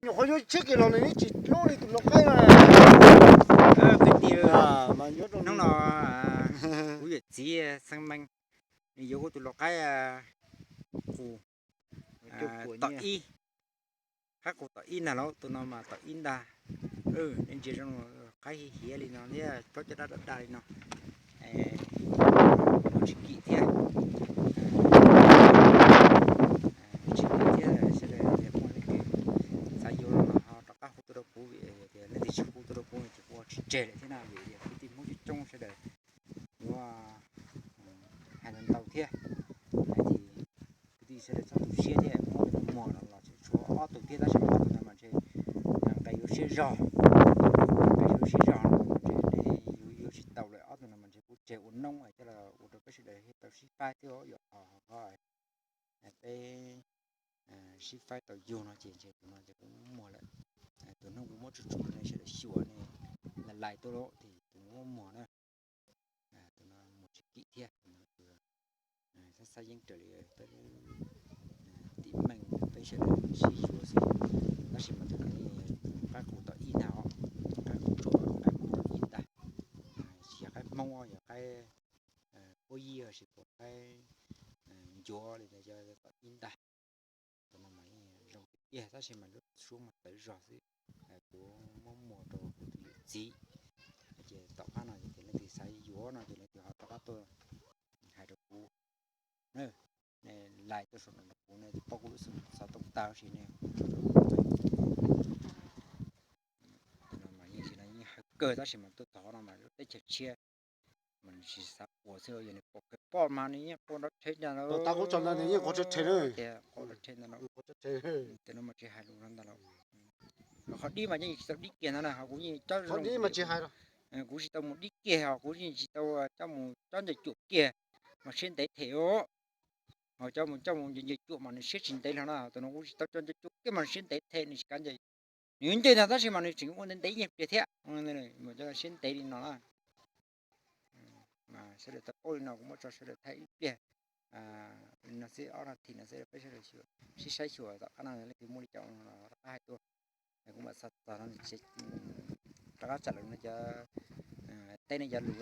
Nyuam qhuav yuav tshiab kiag los nws yeej tsis hlub li tus lau qaib. Hnub no kuv yawm txiv Xeeb Meej nws yuav kuv tus lau qaib qus tom ib, qaib qus tom ib ntag lauj, tus no mas tom ib ntag. Nej ntsia zoo qaib hiav hiav li no thiab tsob caj dab daj daj li no. Tsis kim thiab, tsis kim thiab. Sawv daws yog muaj leej twg xav yuav los ho rov qab hu tuaj rau kuv, vim tias leej twg tsis hu tuaj rau kuv ces kuv ua tsis tseg lawm thiab na, vim tias kwv tij Hmoob coob coob sawv daws yuav hais ntau ntau thiab. Ces kwv tij sawv daws txhob tu siab thiab, muab tus no muag los los tshuav ob tug thiab, tab sis ob tug no mas ntshe nqe yuav siab zog, nqe yuav siab zog no mas ntshe nws yuav tsis tau lawm. Ob tug no mas ntshe kuv tseg ua noob coj los ua rau peb sawv daws thiaj tau sib faib thiab, yog ho peb sib faib tau yug no ces ntshe tus no ces kuv muab muag lawm. Tus no kuv muab tsuj tsuj rau nej sawv daws xyuas ne, lais lais tuaj lauj, ces tus no muab muag na. Tus no muag tsis kim thiab, tus no xab xab yeeb raws li peb tim meej peb sawv daws sib yuav xwb. Tab sis mas tus no qaib qus tom ib ntag os, qaib qus tsuam qaib Hmoob tom ib ntag. Tsis yog qaib Hmoob, yog qaib puab yij, tsis pom qaib ncuav li ntawd, yog tom ib ntag. Tus no mas yeej zoo tiag tiag, tab sis mas lub suab mas tawv zog xwb. Kuv muab muag rau kuv tus yawm txiv, ces tom qab no ces leej twg xav yuav no ces leej twg ho rov qab tuaj hais rau kuv. Lais tuaj saum no rau kuv, nej paub kuv lub xov tooj tag sis ne. Tus no mas yeej hawv kawg, tab sis mas tuaj txog no mas lub teb chaws tshiab mas nws tsis xav quas xwb, yog nws quas kawg poj mas nws yeej quas nrov rhe ntag lauj. Tias quas nrov rhe ntag lauj. Tus no mas tsis hais lus no ntag lauj. Qhov dib mas yeej tsis tau dib kiag ntag na, ho kuv yeej cob zoo, kuv tsis tau mus dib kiag, ho kuv yeej tsis tau coj mus cob ncaws cuam kiag mas siab ntev them os. Ho coj mus coj mus ncaws ncaws cuam mas nws siab tsis ntev hlo na, tus no kuv tsis tau coj ncaws cuam kiag mas nws siab ntev them, nws tsis kav ncaws. Nws ncaws ntag tab sis mas nws tseem ua ntev ntev ib nyuag pliag thiab, siab ntev li no na. Mas sawv daws tau paub li no kuv muab tso sawv daws thaij ib pliag li no xwb, ob no thim no xwb, peb sawv daws sib saib xyuas tom qab no leej twg muaj li cas los rov qab hais tuaj. Kuv mam xav txog no rov qab tsam lus no cov teb no cov lus.